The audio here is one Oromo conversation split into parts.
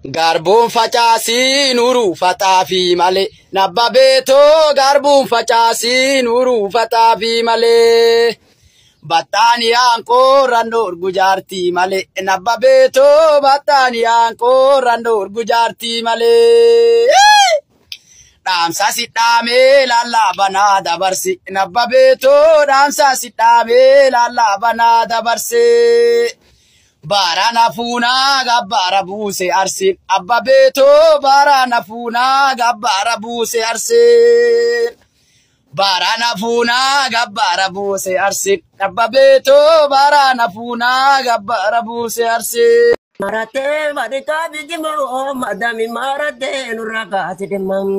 Garbuun facaasii nuruu faxaafii malee. Nabba beetoo garbuun facaasii nuruu faxaafii malee. Baxxaaniyaan kooraan dhoorgu jaartii malee. Nabba beetoo baxxaaniyaan kooraan dhoorgu jaartii malee. Dhaamsa si dhaamee lallaabanaa dabarsi. Nabba beetoo dhaamsa si dhaamee lallaabanaa dabarsi. Baarana fuunaa gabbaara buuse arsiin. Abba beetoo baarana fuunaa gabbaara buuse arsiin. Baarana fuunaa gabbaara buuse arsiin. Abba beetoo baarana fuunaa gabbaara buuse arsiin. Maratee madika bijimoo madami maratee nurra kaasi dhimam.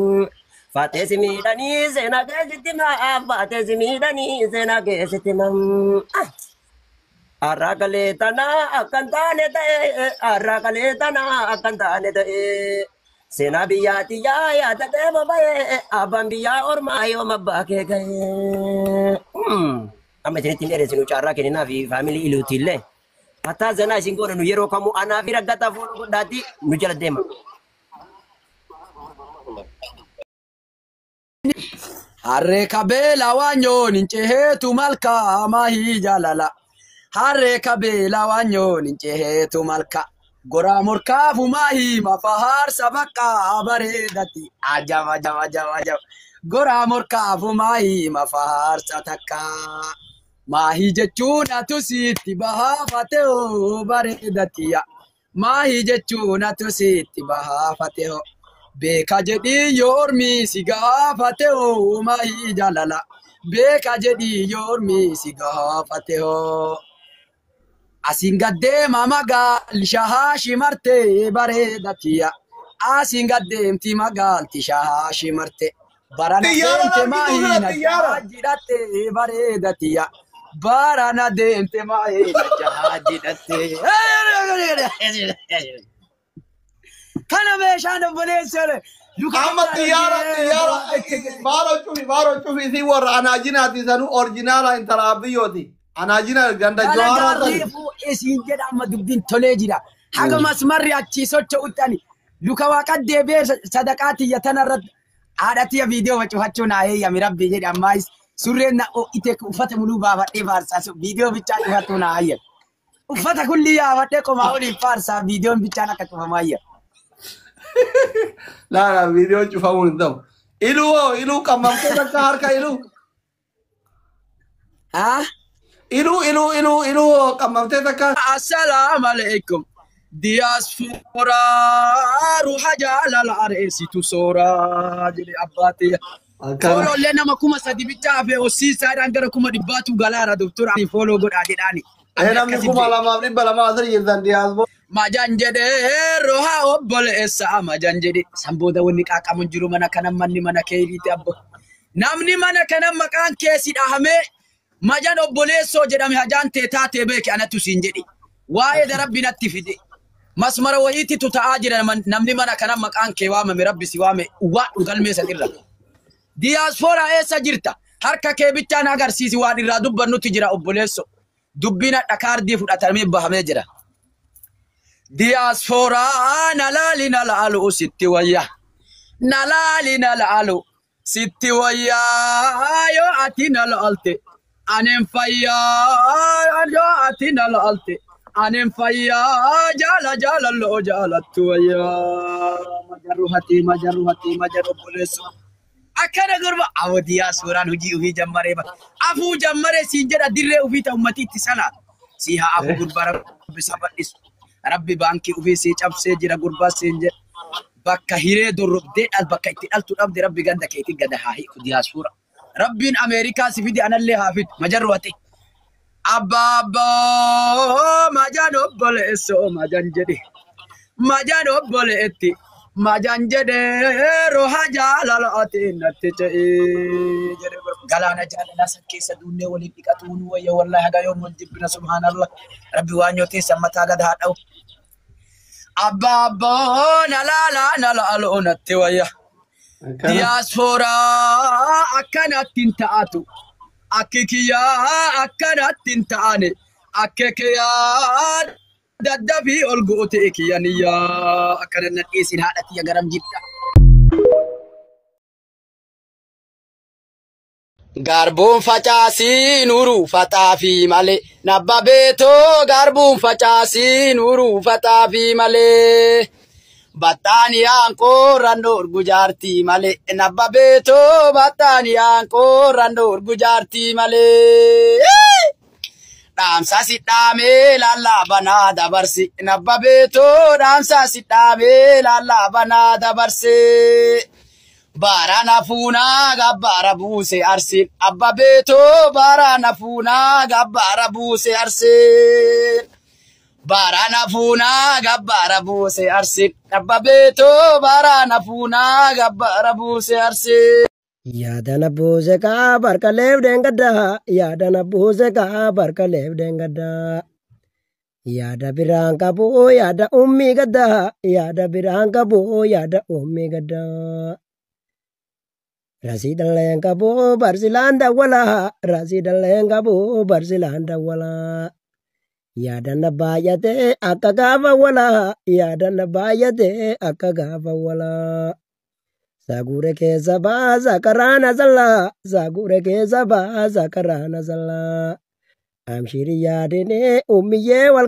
Faatee miidhanii seenaa keessatti maa faatee miidhanii seenaa keessatti mam. Har'a kalee tanaa akkan taane ta'e har'a kalee tanaa akkan taane ta'e. Seenaa biyyaatti yaa yaadadhee boba'ee abbaan biyyaa ormaa yoom abbaa kee ga'ee. Amma isinitti hin dheeressinu carraa kenninaa fi faamilii iluutiillee. Hatta zanaa isin goone nu yeroo kamuu anaa fi raggataa foon godhaatti nu jala deema. Harree kabeela waanyoon hin ceheetu malkaa maahii jaalala. Harree kabeela waanyoon hin ceheetu malka. Goraa morkaafu maahii mafahaarsa bakka bareedatti. Ajab ajab ajab ajab. Goraa morkaafu maahii mafahaarsa takka. Maahii jechuun atu sitti bahaafate hoo bareedatti. Maahii jechuun atu sitti bahaafate hoo. Beeka jedhii yoo ormi si gaafate hoo maahii jaalala. Beeka jedhii yoo ormi si gaafate hoo. Asiin gaddeema magaalli shahaa shimartee bareedatiya. Asiin gaddeemti magaalti shahaa shimarte. Barana Xiyyaara deemte argitu maahii kana na xiyyaara. jidhatte bareedatiya. Barana deemte maahii na jidhatte. Kana meeshaan obboleessa luka Amma xiyyaara xiyyaara baaroo cufi baaroo cufi isii warra anaajinaati sanuu orjinaala intala abiyyooti. Anaajina ganda Dalagaa jawaaraa sani. reefuu isiin jedha amma dubbiin tolee jira. Haga masmarri achii socho'utti ani luka waaqa deebi'ee sadaqaa tiyya tanarratti haadha tiyya viidiyoo facifachuu naa eeyyami rabbi jedhe ammaayis surreen na ite uffata muluu baafadhee faarsaa viidiyoo bichaa cufachuu naa eeyyami. Uffata kulli yaafadhee qomaa oliin faarsaa viidiyoon bichaan akka cufamaa eeyyami. Laa laa viidiyoon cufamuun hin ta'u. Iluu hoo iluu qammamtee takka harka iluu. Haa? Iluu iluu iluu iluu hoo qammamtee takka. Assalamu alaikum. Diyaasfooraa ruha jaalala areessitu sooraa jedhe abbaa tiyya. Akkana. Foolollee nama 3000 bichaa hafe hossiisaadhaan gara 100,000 galaara doktora fooloo godhaa jedhaani. Ee namni 2200 asirra jirtan diyaasboo. Majan jedhee roha obboleessa majan jedhe san booda wanni qaaqamu hin jiru mana kana manni mana keeriiti abbo. Namni mana kana maqaan keessi dhahamee majan obboleessoo jedhame hajaan tee taatee beeke anatu siin jedhe. Waa'ee darabbi natti fide. Masmara wayiititu ta'aa jira namni mana kana maqaan kee waamame rabbi si waame waa dhugalmee sanirra. Diyaaspooraa eessa jirta? Harka kee bichaan agarsiisi waan irraa dubbannutti jira obboleesso. Dubbiin hadha kaardii fudhatamee bahamee jira. Diyaaspooraa na laali na laalu sitti wayya. Na laali na laalu sitti wayya yoo ati na laalte. Anin fayyaa yoo ati na laalte. Anin fayyaa jaala jaalaloo jaalattu wayyaa. Majarru hati majarru hati majarru obboleesso. Akkana gurba awwa diyaaspooraan hojii ofii jammaree ba. Afuu jammaree siin jedha dirree ofii ta'u ummati itti salaatu. Si haa afuu gurbaa rabbi sabadhisu. Rabbi baankii ofii sii cabsee jira gurbaa siin jedha. Bakka hiree dorrobdee dhal bakka itti dhaltu dhabde rabbi ganda keetii gada haa hiiku diyaaspoora. Rabbiin Ameerikaa si fide anallee haa fidu majarru ati. Abbaa abbaa majaan obboleessoo majan jedhe. Majaan obboleetti. Majaan jedhee roha jaalala ati natti ce'ee jedhe galaana jaalalaa san keessa duunnee waliin dhiqatu nu wayya wallahi haga yoom wal jibbina subhaanallah rabbi waan yoo teessan mataa gad haa dha'u. Abbaa abbaa na laala na laaloo natti wayya. Akkana. Diyaaspooraa akkanatti hin ta'atu. Akki kiyyaa akkanatti hin ta'ane. Akka kiyyaa Daddafii ol goote kiyyaniyyaa akkana na dhiyeessin haadha tiyya garam jirta. Garbuun facaasii nuruu faxaafii malee nabba beetoo garbuun facaasii nuruu faxaafii malee. Battaaniyaan kooraan dorgu jaartii malee nabba beetoo battaaniyaan kooraan dorgu jaartii malee. Dhaamsa si dhaamee lallaabanaa dabarsi nabba beetoo dhaamsa si dhaamee lallaabanaa dabarsi. Baarana fuunaa gabbaara buuse arsiin abba beetoo baarana fuunaa gabbaara buuse arsiin. Baarana fuunaa gabbaara buuse arsiin abba beetoo baarana fuunaa gabbaara buuse arsiin. Yaadana buuse kaa barkaleef deengaddaa yaadana buuse kaa barkaleef deengaddaa. Yaada biraan qabu yaada ummii gaddaa yaada biraan qabu yaada ummii gaddaa. Rasii dhalleen qabu barsilaan dawwalaa rasii dhalleen qabu barsilaan dawwalaa. Yaadanna baay'atee akka gaafa walaa yaadanna baay'atee akka gaafa walaa. Sagure keessa baasa karaa nazallaa sagure keessa baasa karaa nazallaa. Amshiri yaadinee ummiyyee wal.